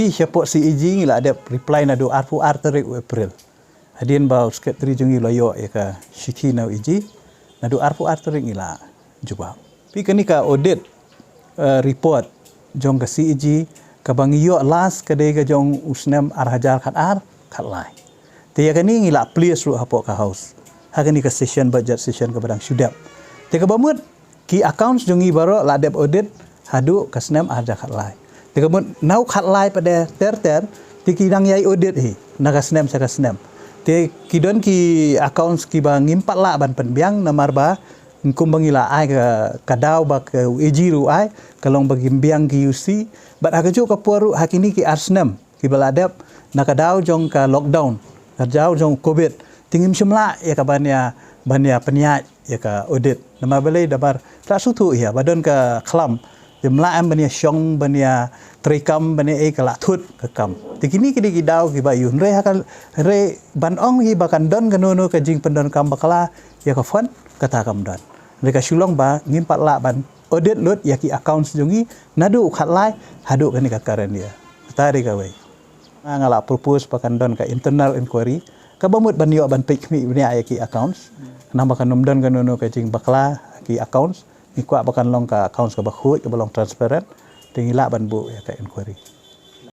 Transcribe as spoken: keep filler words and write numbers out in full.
Shapoh C A G ngi la dep reply naduh arphew ar tarik u April. Hadien ba u secretary jong ngi la ïoh ïa ka shithi na u A G, naduh arphew ar tarik ngi la jubab. Phi kane ka audit, eh, report jong ka C A G kaba ngi ïoh last ka dei ka jong u snem ar hajar khat ar khat lai. Te ïa kane ngi la place ruh hapoh ka house ha kane ka session, budget session kaba dang shu dep. Te kaba mut ki accounts jong ngi baroh la dep audit haduh ka snem ar hajar khat lai. Te ka mut na u khat lai pat ter ter te ki dang ïai audit hi na ka snem sha ka snem. Te ki don ki accounts kiba ngim pat lah ban pynbiang namar ba kumba ngi la ai ka, ka daw ba ka A G ruh ai ka long ba ngim biang ki U C. Bad ha kajuh ka por ruh ha kine ki ar snem kiba la dep na ka daw jong ka lockdown, ka daw jong covid, te ngim shym lah ïa ka ban ïa, ban ïa pynïaid ïa ka audit. Namar balei? Namar la shu thuh ïa ba don ka khlam, te ym lah em ban ïa shong, ban ïa treikam, ban ïa ei, ka la thut ka kam. Te kine ki dei ki daw kiba ïoh, hynrei ha ka, hynrei ban ong hi ba kan don kano kano ka jingpyndonkam bakla ïa ka fund, kata kam don. Hynrei ka shu long ba ngim pat lah ban audit lut ïa ki accounts jong ngi naduh u khat lai haduh kane ka current year. Kata dei kawei. Nga, nga la propose ba kan don ka internal inquiry kaba mut ban ïoh ban peit khmih bniah ïa ki accounts. Namar ba kan ym don kano kano ka jingbakla ki accounts. Ngi kwah ba kan long ka accounts kaba khuid, kaba long transparent. Te ngi lah ban buh ïa ka inquiry.